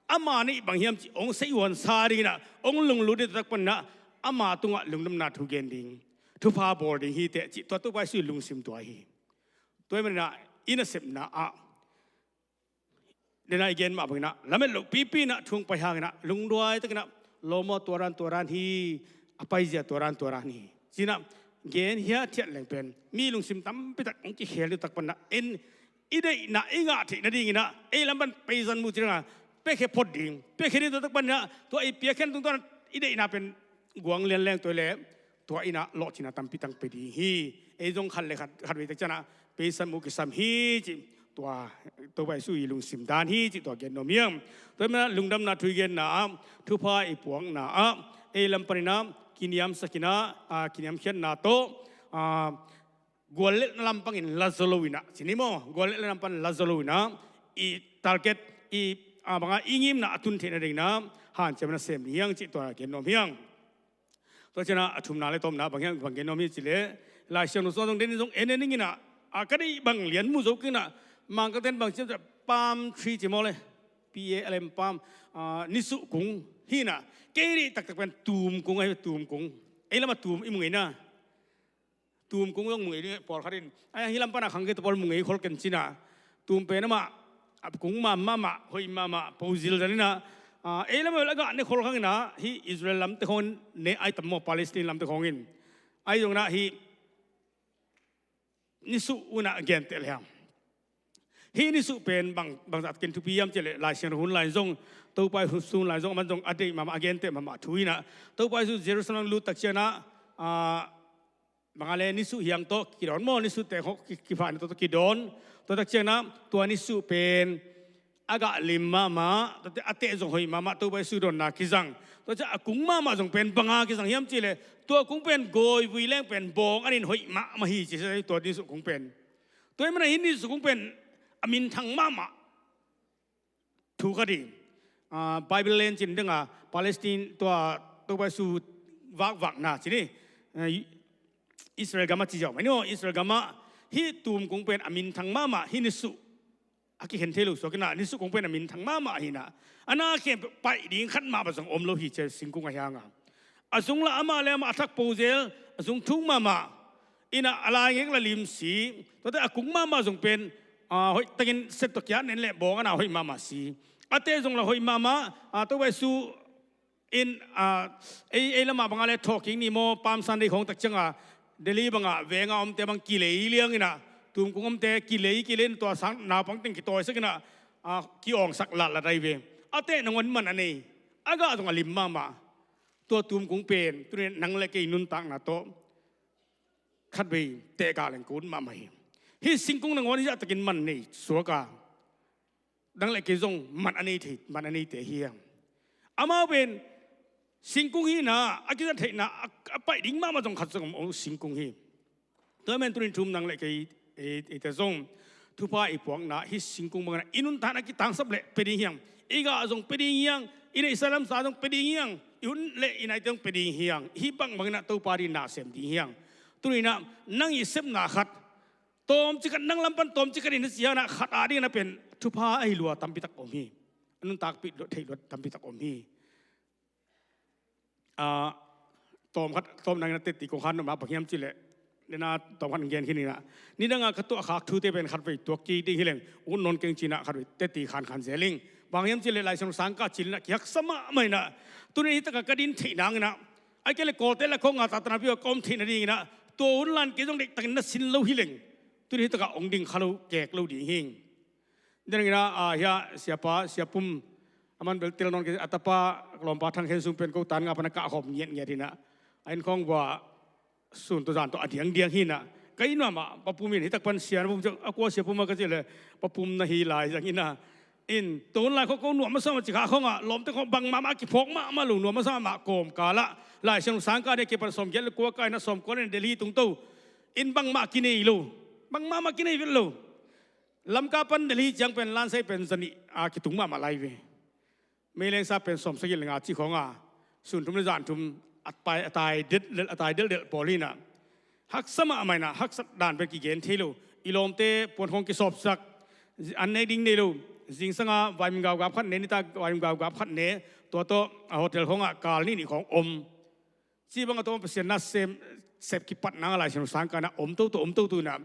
Ama nih bang hiam cih hong seihuan sa ding in ah, hong lunglut ding, tua tak pan in ah ama tungah lungdamna thu gen ding, thupha bawl ding hi teh cih, tua Topa Jesu i lungsim tua hi. Tua ahih manin ah i nasepna ah, den a i gen mah bangin ah lamet loh pipi in ah thu hong pai hangin ah lungduai takin ah, lawm aw, tua dan tua dan hi, a paizia tua dan tua dan hi, ci-in ah gen hiathiat leng pen mi lungsim tampi tak hong kikhel ding, tua tak pan in ah en i deihna i ngah theih nadingin ah ei lam pan peizan mu ci ding a, piakhia phot ding, piakhia ding, tua tak pan in ah tua i piakhia tungtawn i deihna pen guang lian leng tua leh tua in ah lawhcinna tampi tak pia ding hi. Ei zong khat le khat, khat vei tak ciang ah peizan mu kisam hi cih, tua Topa Jesu i lungsim dan hi cih tua gen nuam hi hang. Tua ahih manin ah lungdamna thu i genna ah, thupha i puakna ah, ei lam panin ah kiniamsak in ah, ah, kiniamkhiatna tawh, ah, guallelhna lam pangin la zaw lo in ah, ci ni maw, guallelhna lam pan la zaw lo in ah, i target, i, ah, bang a i ngimna a tun theih nadingin ah hanciam na sem ding hi hang cih tua gen nuam hi hang. Tua ciang ah a thumna le tawpna bang hiam, bang gen nuam hiam cih leh, Lai Siangtho sung zong den in zong en en ning in ah, a ka deih bang lian mu zo kei in ah, Mangkangte'n bang ci hiam, palm tree ci maw le, P A L M, palm, ah, nisuh kung hi in ah, kei deih taktak pen tum kung ahi, tum kung. Ei lam ah tum i mu ngei na. Tum kung zong mu ngei ding, pawlkhat in. Ai, hih lam pan a khang kei, tua pawl mu ngei khol ken ci-in ah. Tum pen amah, a kung mahmah, hoih mahmah, po zilzal in ah, ah, ei lam a bel a gah ne khol khang in ah, hih Israel lamte khawng ne ai tam maw, Palestine lamte khawng in. Ahi zongin ah hih nisuh hun ah genteh le hang. Hih nisuh pen bang, bangzah takin thupi hiam cih leh, Lai Siangtho hun lai in zong, Topa Jesu hun lai in zong, aman zong a deih mahmah, a genteh mahmah thu hi in ah. Topa Jesu Jerusalem lut tak ciangin ah, ah, bang a le nisuh hiang tawh kidawn maw, nisuhte khawng ki, kifahna tawh kidawn. Tua tak ciangin ah tua nisuh pen a gah lim mahmah, tua teh a teh zong hoih mahmah, Topa Jesu dawnna kizang. Tua ciang a kung mahmah zong pen bang a kizang hiam cih leh, tua kung pen gawivui leng pen bawng an in hoih mahmah hi ci, tua nisuh kung pen. Tua ahih manin ah hih nisuh kung pen a minthang mahmah thu khat hi. Ah, Bible len cin ding a, Palestine tua Topa Jesu vakvakna ci ni. Ah, Israel gam ah ci ziau mai ni aw, Israel gam ah hih tum kung pen a minthang mahmah, hih nisuh a kikhen thei lo suak in ah, nisuh kung pen a minthang mahmah hi in ah, a na khem paih ding khat mah bang zong om lo hi ci, singkung ahi hang a. A zung lah amah le amah a thak po zel, a zung thuk mahmah in ah, a laingek lah lim si. Tua teh a kung mahmah zong pen, ah, hoih takin set tawh kiat nen leh bawng an a hoih mahmah si. A teh zong lah hoih mahmah, ah, Topa Jesu in, ah, ei, ei lam ah bang a le thawhkik ni maw, Palm Sunday khawng tak ciang a, Delhi bang a veng a omte bang kilei liang in ah, tum kung omte kilei kilei in, tua sang naupang teng kitawisak in ah, ah, ki-awngsak latlat ahi ve. A teh nangawn man a nei, a gah zong a lim mahmah. Tua tum kung pen tuni nang le kei nuntakna tawh khatvei teh gah leng kun mahmah hi. Hih singkung nangawn hih zah takin man nei suak a, nang le kei zong man a nei thei, man a neite hi hang. Amau pen singkung hi in ah, a kizat theihna a, a paih ding mahmah zong khat zong om, om singkung hi. Tua ahih manin tuni in thu-um nang le kei, ei, eite zong thupha i puakna hih singkung bangin ah i nuntakna kitangsap leh pia ding hi hang. I gah zong pia ding hi hang, i neihsa lamsa zong pia ding hi hang, i hun le i naite zong pia ding hi hang. Hih bangbang in ah Topa adingin na sem ding hi hang. Tuni in ah nang i sepna khat, tawmcik khat, nang lam pan tawmcik khat in na si hang in ah, khat adingin ah pen thupha ahi lua tampi tak om hi. nuntakpih luat, theih luat tampi tak om hi. Ah, tawm khat, tawm nangin a teti kong khan nuam ah bang hiam cih leh, nena tawm khat gen khin ina. Nidanga ka tuah khak thute pen khatvei tuak kik ding hi leng, ut nawn keng ci-in ah khatvei teti khan khan zel ing. Bang hiam cih leh Lai Siangtho sangkah cil ina kihaksa mahmah ina. Tuni hi takah ka din theih nang ina, ahih kei leh Kawlte la khong a tatana pi a ka om theih nading ina, tua hun lai-in kei zong deihtakin na sin lo hi leng, tuni hi takah hong ding kha lo, kek lo ding hi. Nidang ina, ah, hia, siapa, Sia Pum, aman bel tel nawn kei, a tapa, ka lawmpa Thang Khen Sung pen ko tan nga pan a kah khawm ngiatngiat ina, a inn khawng vua, sun tawh zan tawh a diangdiang hi ina. Ka inn mahmah, Pa Pum in, hi tak pan Sia na Pum, a kua Sia Pum a ka cih leh, Pa Pum na hi lai zang ina. In, tua hun lai khawng ko nuam masa mah ci kha khawng a, lawmte khawng bang mahmah kiphawk mahmah lo, nuam masa mah kawmkal ah Lai Siangtho sangkah nei kei pan sawmgiat le kua kai ina, sawmkua le nih Delhi tung to. In bang mah kinei lo, bang mahmah kinei vet lo. Lamka pan Delhi ciang pen lansai pen zanih a kitung mahmah lai ve. Meilengsa pen sawmsagih le nga cih khawng a, sun thum le zan thum a tai, a tai delh, a tai delhdelh pawl hi ina. Haksa mahmah ina, haksat dan pen kigen thei lo. I lawmte puan khawng kisawpsak, an nek ding nei lo. Zingsang a vitamin gapgap khat ne, nitak vitamin gapgap khat ne, tua tawh a hotel khawng ah kal nih nih khawng om. Cih bang a tawh Pasian na sem, sep kipat nang a Lai Siangtho sangkah ina om toto, om toto ina.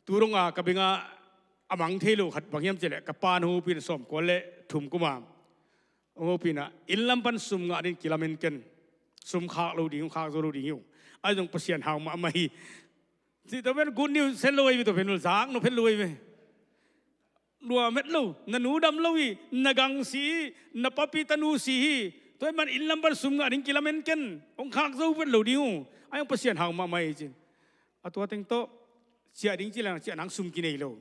Tu dong a ka beng a, a mang thei lo khat bang hiam cih leh, ka pa na hopih ina sawmkua le thum kum a, hong hopih ina, inn lam pan sum ngah ding kilamen ken. Sum khak lo ding, khak zo lo ding hi ung. Ahi zong Pasian hau mahmah hi. Cih tua pen good news het lo ahi ve, tua pen zak nop het lo ahi ve. Nuam het lo, na nu dam lo hi, na gang si hi, na papi tanu si hi. Tua ahih man inn lam pan sum ngah ding kilamen ken, hong khak zo vet lo ding uh. Ahi hong Pasian hau mahmah hi ci. A tua teng tawh, ciah ding ci leng, ciah nang sum kinei lo.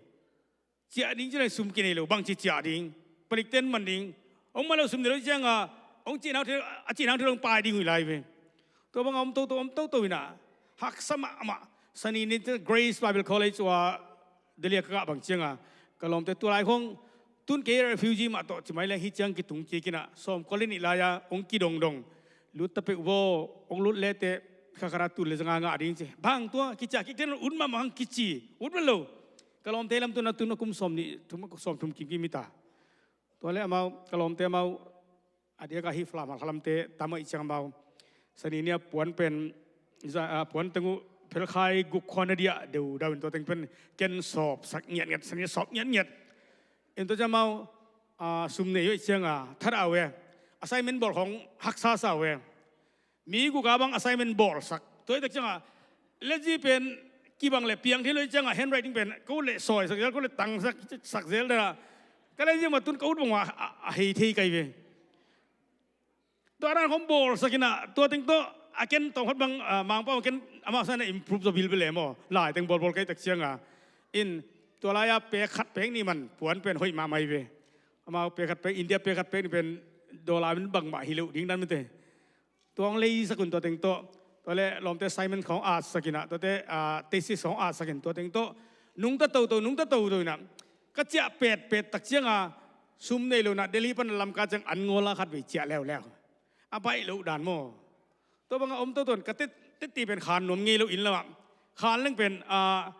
Ciah ding ci leng sum kinei lo, bangci ciah ding. Palikten man ding. Hong man lo sum nei lo ciang a, hong cih nang thei, a cih nang thei lo hong pai ding uh hi lai ve. Tua bang a om toto, om toto ina. Haksa mahmah. Sani ni Grace Bible College ua Delhi a ka kah bang ciang a, ka lawmte tua lai khawng, tun kei refugee mah tawh ci mai leng hi ciang kitung kik ina, sawmkua le nih lai a hong kidongdong. Lut ta peuh vaw, hong lut le teh, kha khat a tul le za nga ngah ding ci. Bang tua, kiciah kik ten ut mahmah hang kici. Ut vet lo. Ka lawmte lam tun a tun a kum sawmnih, thum, sawmthum kimkim hi ta. Tua le amau, ka lawmte amau, a diak a hi Falam, Hakha lamte tam ahih ciang amau, Sani ni a puan pen, za-, a, puan teng uh phelkhai guk khua na diah deudau in, tua teng pen ken sawpsak ngiatngiat, Sani sawp ngiatngiat. In tua ciang amau, a, sum nei uh ahih ciang a, that a uh e. Assignment bawl khawng haksa sa uh e. Mi guk a bang assignment bawlsak. Tua hi tak ciang a, lezi pen kibang le piang thei lo hi ciang a, handwriting pen ko le sawisak zel, ko le tangsak, sak zel dan a. Ka lezi mah tun ka ut bang mah a, a hei thei kai ve. Tua dan khawng bawlsak ina, tua teng tawh, a ken tawm khat bang, a, Mangpau a ken amau sa na improve zaw bilbel e maw. Lai teng bawlbawl kai tak ciang a. In, tua lai a pek khat pek nih man, puan pen hoih mahmah hi ve. Amau pek khat pek, India pek khat pek nih pen, dollar min bangmah hi lo ding dan mite. Tua hong leisak un tua teng tawh. Tua le lawmte assignment khawng atsak ina, tuate, ah, thesis khawng atsak in tua teng tawh. Nungta toto, nungta toto ina. Ka ciah petpet tak ciang a, sum nei lo ina, Delhi pan Lamka ciang an ngawl a khatvei ciah leuleu. A baih loh dan maw. Tua bang a om toto in, ka tet, teti pen khan nuam ngei lo inn lam ah. Khan leng pen, ah,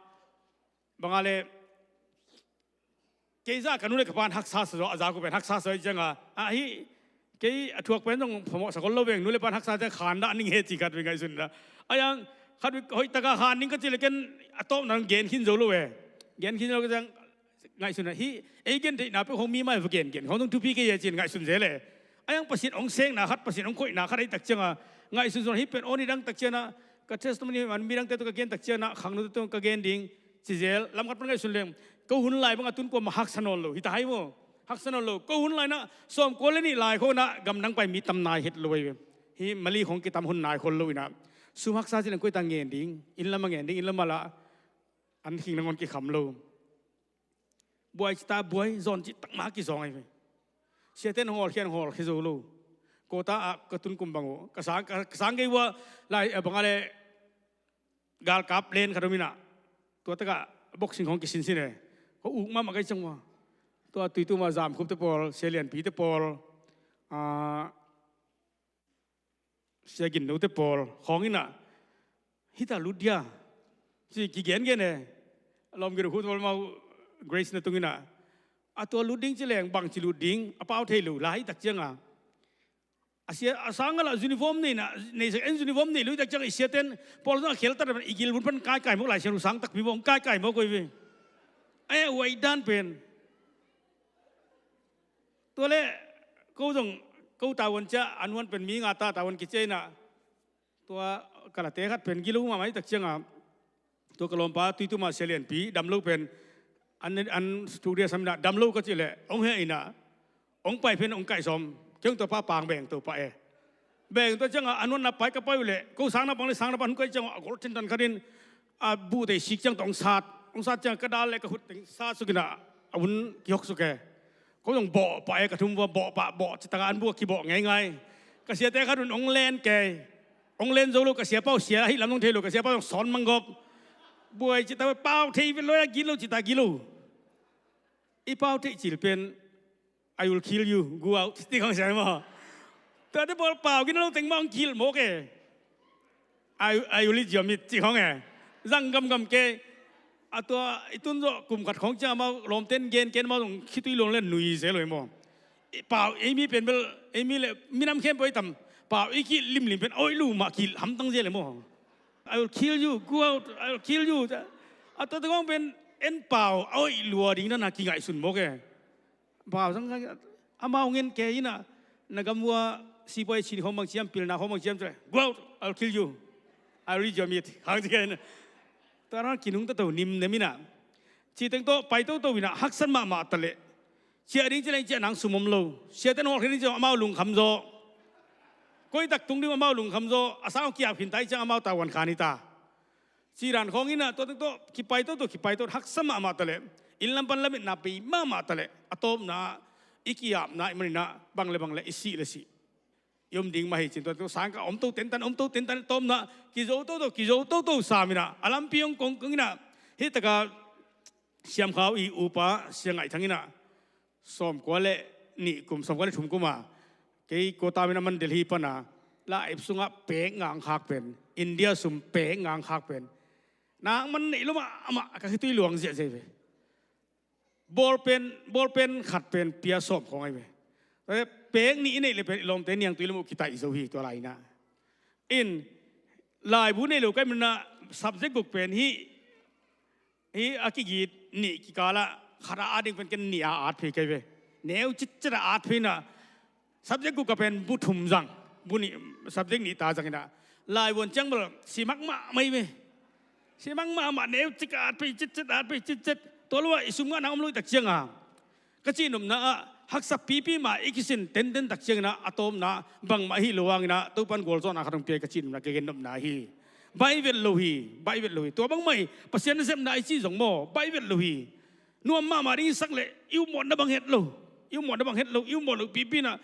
bang a le, kei zah ka nu le ka pa'n haksa sa zaw, a zak uh pen haksa sa zaw ahih ciang a, ah, hih, kei a thuak pen zong phamawh sa khol lo veng, nu le pa'n haksa ciang khan dah ning he ci khatvei ngaihsun ina. Ahi hang, khatvei hoih tak a khan ning ka cih leh ken a tawpna gen khin zo lo e. Gen khin zo lo ka ciang ngaihsun ina, hih, ei gentheihna peuh khawng mi mai va gengen khawng zong thupi kei e ci-in ngaihsun zel e. Ahi hang Pasian hong sekna khat, Pasian hong koihna khat ahih tak ciang a, ngaihsun zo ina, hih pen aw nidang tak ciang a, ka testimony man midangte tawh ka gen tak ciang a, khangnute tawh ka gen ding, ci zel, lam khat pan ngaihsun leng, ko hun lai bang a tun kuamah haksa nawn lo, hi ta hi maw. Haksa nawn lo, ko hun lai ina, sawmkua le nih lai khawng ina, gamdang pai mi tam nai het lo ahi ve. Hih Mali khawng kitam hun nai khol lo ina. Sum haksa ci leng koi ta ngen ding, inn lam a ngen ding, inn lam a lah, an khing nangawn kikham lo. Buai ci ta buai, zawn cih tak mah kizawng ahi ve. Siate in hong hawlkhia, hong hawlkhia zo lo. Kawta ah ka tun kum bang uh, ka sang, ka, ka sang kei uh a, lai, eh, bang a le, galkap len khat om ina. Tua tak ah boxing khawng kisinsin e. Ka uk mahmah ka hih ciang ua. Tua tui tum a Zam Khup te pawl, Sia Lian Pi te pawl, ah, Sia Gin No te pawl khawng ina. Hi ta lut dia, ci kigengen e. Lawm gin uh khu te pawl mau Grace na tung ina. A tua lut ding ci leng bangci lut ding a pau thei lo lai tak cianga, a sia a sang a la uniform nei na, nei sak en uniform nei lo tak cianga i siaten pawl zong a khel tat i gil vun pan kaikai mawk lai sian sang takpi mawk kaikai mawk koi ve. Ai uai dan pen. Tua le ko zong ko tavuan cia an uan pen mi nga ta tavuan kicia ina. Tua kalate khat pen gilo mahmah i tak cianga, tua ka lawmpa tuituma sia lianpi damlo pen an, an studio samina damlo ka cih leh ong he ina, ong pai pen ong kaih sawm keng tua pa pang beng to pa e. Beng tua cianga an uanna pai ka pai uh leh ko sangna pang le sangna pan kai cianga a gol thintan khatin a buhtei sik ciang tawh ong sat, ong sat ciang ka dal le ka khut teng sat sukina a vun kihok suk e. Ko zong bawh pah e, ka thum vua bawh pah bawh citaka an buh a kibawh ngeingai. Ka siate khat un ong len kei, ong len zo lo, ka siapa uh sia ahi lam zong thei lo, ka siapa zong sawn manggop. Buai citaka pau thei vet lo a gilo cita gilo. I pau thei cil pen I will kill you, go out ti khong sia maw. Tate pawl pau gina lo teng mah ong kill mawk e. I, I will eat your meat ci khong e. Zang gamgam ke. A tua i tun zawh kum khat khong ciang amau lawmten gen ken amau zong khitui luang le nui se lo e maw. I pau ei mi pen bel ei mi le minam khempeuh i tam pau i kih limlim pen a oih lu mah kih hamtang zel e maw. I will kill you, go out, I will kill you. A tua tengawng pen en pau a oih lua ding nana kingaihsun mawk e. Bau zang amau ngen ke ina na gam vua sipai cin khawng bang ciam pilna khawng bang ciam tua go out, I will kill you, I will eat your meat khang ci ke ina. Tua rang kinung ta to nim nem ina. Ci teng tawh pai toto ina haksan mahmah ta leh ciah ding ci leng ciah nang sum om lo. Siate nawlkhe ding ci amau lungkham zaw. Koi tak tung ding amau lungkham zaw a sang kiap khin ta i ciang amau tavuan khan hi ta. Ciran khawng ina tua teng tawh kipai toto kipai toto haksa mahmah ta leh inn lam pan lametna pei mahmah ta leh a tawpna i kiapna i manina bang le bang le i sih le sih i om ding mah hi cin tua teng tawh sangka om to tentan om to tentan tawpna kizo toto kizo toto samina a lampi hong kongkong ina. Hih taka siamkhau i upa siangaih thang ina sawmkua le nih kum sawmkua le thum kuma kei kota mina man Delhi pana la ip sungah pek ngang khak pen India sum pek ngang khak pen nang man neih lo mah amah ka khitui luang ziahziah ve. Bawlpen bawlpen khat pen pia sawm khawng ai ve. Pek nih i neih le pen i lawmte niangtui lam uh kitaih zo hi tua laina in laibu nei lo kai mina subject guk pen hi. Hi a kigit nih kikalah khat a at ding pen ken nih a at phei kai ve. Neu citcet a at phei na subject guk a pen bu thum zang bu nih subject nih ta zang ina laivuan ciang bel simak mah mai ve. Simak mah mah neu cik a at phei citcet a at phei citcet tua lua i sum ngah nang om lo i tak cianga ka cihnopna ah haksa pipi mah i kisin tenten tak ciangina a tawpna bangmah hi lo angina Topan gualzawhna khat hong pia ka cihnopna ka gennopna hi. Baih vet lo hi, baih vet lo hi. Tua bangmah hi Pasian nasepna i cih zong maw baih vet lo hi. Nuam mahmah ding i sak leh i upmawhna bang het lo. I upmawhna bang het lo, i upmawh lo pipina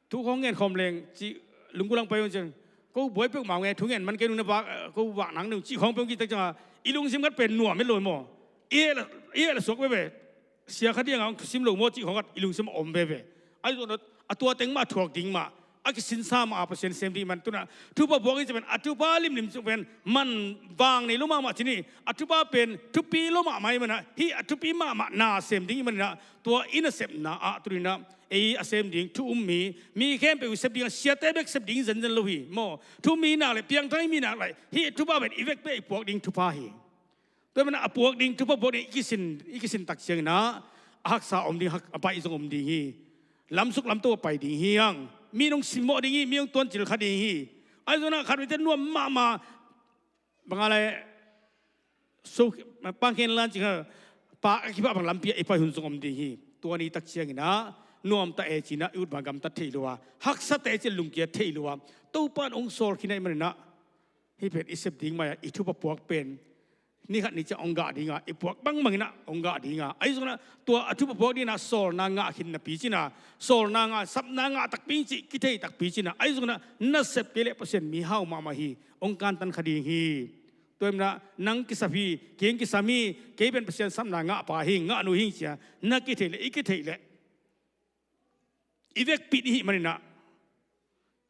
thu khawng ngen khawm leng cih lungkulang pai hong ciang ko buai peuh mau nge thu ngen man kei nung na vak ko vak nang nung cih khawng peuh kihtak cianga i lungsim khat pen nuam het lo maw. I heh la suak veve. Sia kha dianga hong thusim lo maw cih khawng khat i lungsim a om veve. Ahi zongin a tua teng mah thuak ding mah a kisinsa mah a Pasian sem ding man tuna thupha puak i ci pen a thupha limlim cih pen man vang nei lo mahmah cini a thupha pen thupi lo mahmah i mana hi a thupi mahmah na sem ding i manina tua i nasepna ah tuninah ei a sem ding thu um mi mi khempeuh i sep dingah siate bek sep ding zenzen lo hi maw thu mi nak le piangthak i mi nak lai hi thupha pen i vekpeh i puak ding thupha hi. Tua mana a puak ding thupha puak ding i kisin i kisin tak cianginah a haksa om ding a pai zong om ding hi. Lamsuk lamto a pai ding hi hang mi nong simmawh ding hi mi nong tuancil kha ding hi. Ahi zongah khat veite nuam mahmah banga lai so pangkhen lan cih kha pak a kipah bang lampi ah i pai hun zong om ding hi. Tua ni tak cianginah nuamta e cinah i ut bang gamtat thei lo a haksate cin lungkia thei lo a Topan ong sawl khinah i maninah hih pen i sep ding mai-ah i thupha puak pen ni khat ni ciah ong gah dinga i puak bangbanginah ong gah dinga ahi zongah tua a thupha puak dinah sawlna ngah khin napi cina sawlna ngah sapna ngah takpi cih kithei takpi cina ahi zongah nasep kei le Pasian mi hau mahmah hi. Ong kantan kha ding hi. Tua hi mana nang kisap hi kei kisam hi kei pen Pasian sapna ngah pa hi ngah nu hi cia na kithei le i kithei le i vekpit i hih maninah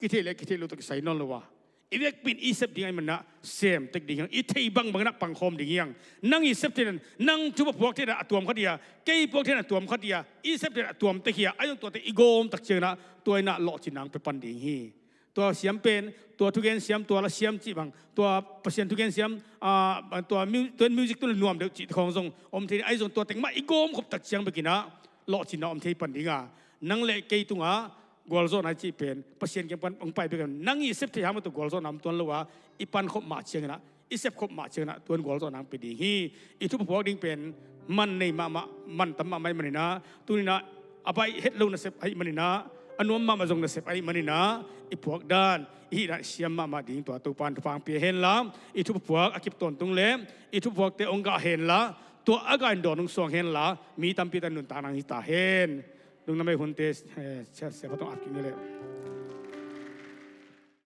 kithei le kithei lo tawh kisai nawn lo a I vekpi in i sep ding ahih manin ah sem tek ding hi hang. I theih bangbang in ah pangkhawm ding hi hang. Nang i sep thei in, nang thu phuak thei in ah a tuam khat hi a, kei phuak thei in ah a tuam khat hi a, i sep thei in ah a tuam tek hi a, ahi zong tuate i gawm tak ciangin ah tua in ah lawhcinna hong pia pan ding hi. Tua siam pen, tua thugen siam, tua la siam cih bang, tua Pasian thugen siam, ah, tua mu-, tua music tun nuam deuh cih khawng zong om thei, ahi zong tua teng mah i gawm khop tak ciang bekin ah lawhcinna om thei pan ding a, nang le kei tungah gualzawhna i cih pen Pasian kiang pan hong pai bek a, nang i sep thei hang mah tawh gualzawhna om tuan lo a, i pan khop mah ciangin ah, i sep khop mah ciangin ah tua in gualzawhna hong pia ding hi. I thu phuak ding pen man nei mahmah, man tam mahmah ahih manin ah, tuni in ah a baih het lo nasep ahih manin ah, a nuam mahmah zong nasep ahih manin ah, i phuak dan, i hih dan siam mahmah ding tua Topa in thupha hong pia hen la, i thu phuak a kip tawntung le i thu phuakte hong gah hen la, tua a gah in dawn hong suang hen la, mi tampi tan nuntakna hong hi ta hen. Lungdam ei, hunte, eh, sia, sia pa tong ap kik ni leh.